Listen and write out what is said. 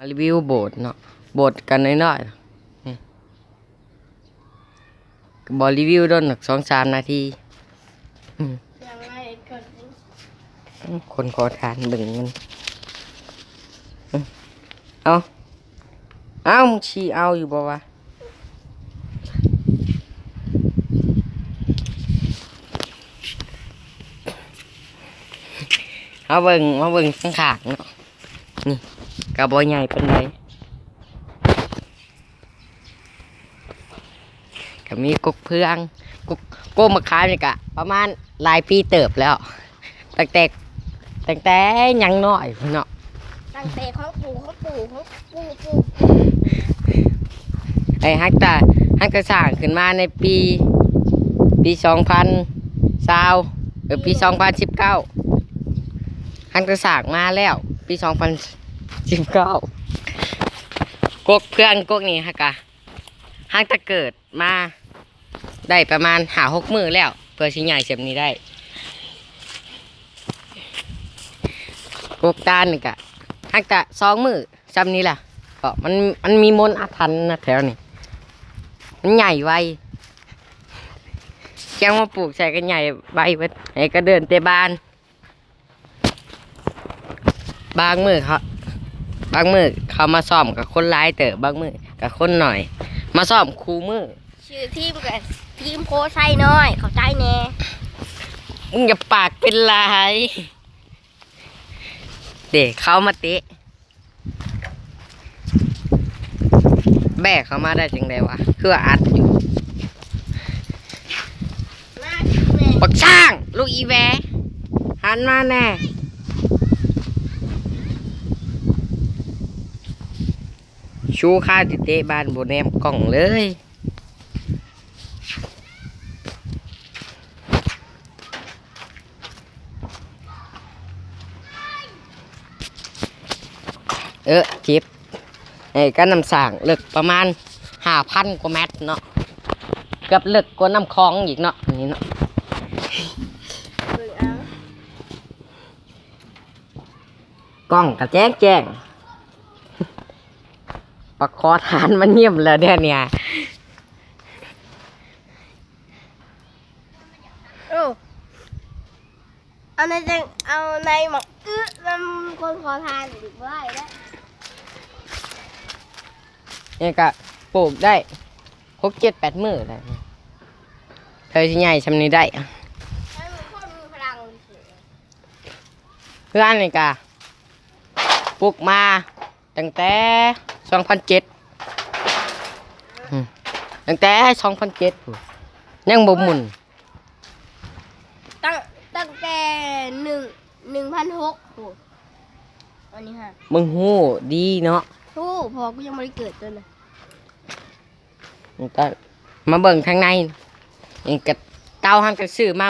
ມາຣີວິວໂບດເນາະ ໂບດກັນໜ້ອຍໆ ອືມ ກໍບໍ່ຣີວິວດົນດອກ ສອງສາມນາທີ ອືມ ຄົນຂໍທານເບິ່ງມັນ ອືມ ເອົາ ເອົາ ມຶງຊິເອົາຢູ່ບໍ່ວະ? ເຮົາເບິ່ງ ມາເບິ່ງທາງຂ້າງເນາະ ນີ້ ກໍບໍ່ໃຫຍ່ປານໃດ ກໍມີກົກເຟືອງ ກົກ ກົກໝາກຂາມນີ້ກໍປະມານຫຼາຍປີເຕີບແລ້ວ ຕັ້ງແຕ່ ຕັ້ງແຕ່ຍັງນ້ອຍພຸ້ນເນາະ ຕັ້ງແຕ່ຂອງປູ່ ຂອງປູ່ ຂອງປູ່ ປູ່ ປູ່ ເອີ ຮັກຕາ ຮັກຕາສ້າງຂຶ້ນມາໃນປີ ປີສອງພັນຊາວ ເອີ ປີສອງພັນສິບເກົ້າ ຮັກຕາສ້າງມາແລ້ວ ປີສອງພັນສິບເກົ້າ ກົກເຟືອງກົກນີ້ ຮັກກະ ຮັກຕາເກີດ ມາໄດ້ປະມານຫ້າຫົກມື້ແລ້ວ ເພື່ອຊິໃຫຍ່ສ່ຳນີ້ໄດ້ ກົກຕານນີ້ກະ ຮັກຕາສອງມື້ສ່ຳນີ້ລະ ເພາະມັນ ມັນມີມົນອາຖັນນະແຖວນີ້ ມັນໃຫຍ່ໄວ ຈັ່ງມາປູກໃສ່ກໍໃຫຍ່ໄວເບິດ ໃຫ້ກໍເດີນແຕ່ບານ. ບາງມື້ເຂົາ ບາງມື້ເຂົາມາຊ້ອມກໍຄົນຫຼາຍເຕີບ ບາງມື້ກໍຄົນໜ້ອຍ ມາຊ້ອມຄູ່ມື້ ຊື່ທີມກໍທີມໂພໄຊນ້ອຍ ເຂົ້າໃຈແດ່ ມຶງຢ່າປາກເປັນຫຼາຍ ເດ້ ເຂົາມາເຕະ ແບກເຂົ້າມາໄດ້ຈັ່ງໃດວະ ຄືວ່າອັດຢູ່ ບັກຊ້າງ ລູກອີແວ ຫັນມາແດ່ ຊູຄາຊິເຕະບານບໍ່ແນມກ້ອງເລີຍ. ເອີ ເຈັບ ເອີ ກັນນ້ຳສ້າງເລິກປະມານຫ້າພັນກວ່າແມັດເນາະ ເກືອບເລິກກວ່ານ້ຳຂອງອີກເນາະ ນີ້ເນາະ ເບິ່ງເອົາ ກ້ອງກະແຈ້ງໆ ປາກຂໍທານມັນຍິ້ມແລ້ວເດນີ້ ໂອ້ ເອົາໃນຈັ່ງ ເອົາໃນໝາກອຶນຳຄົນຂໍທານອີກບໍ່ໄດ້ເດ້ ນີ້ກະປູກໄດ້ຫົກເຈັດແປດມື້ແລ້ວ ເທື່ອຊິໃຫຍ່ຊ່ຳນີ້ໄດ້ ໃຫ້ມັນຄົນມີພະລັງ ເຮືອນນີ້ກະປຸກມາຕັ້ງແຕ່ສອງພັນເຈັດ ອືມ ຕັ້ງແຕ່ສອງພັນເຈັດພຸ້ນ ຍັງບໍ່ໝຸ່ນ ຕັ້ງ ຕັ້ງແຕ່ໜຶ່ງ ໜຶ່ງພັນຫົກພຸ້ນ ອັນນີ້ຮະ ມຶງຮູ້ດີເນາະ ຮູ້ ເພາະວ່າກູຍັງບໍ່ໄດ້ເກີດຕົວນະ ມາເບິ່ງທາງໃນ ນີ້ກະເຕົາຫັ້ນກະຊື້ມາ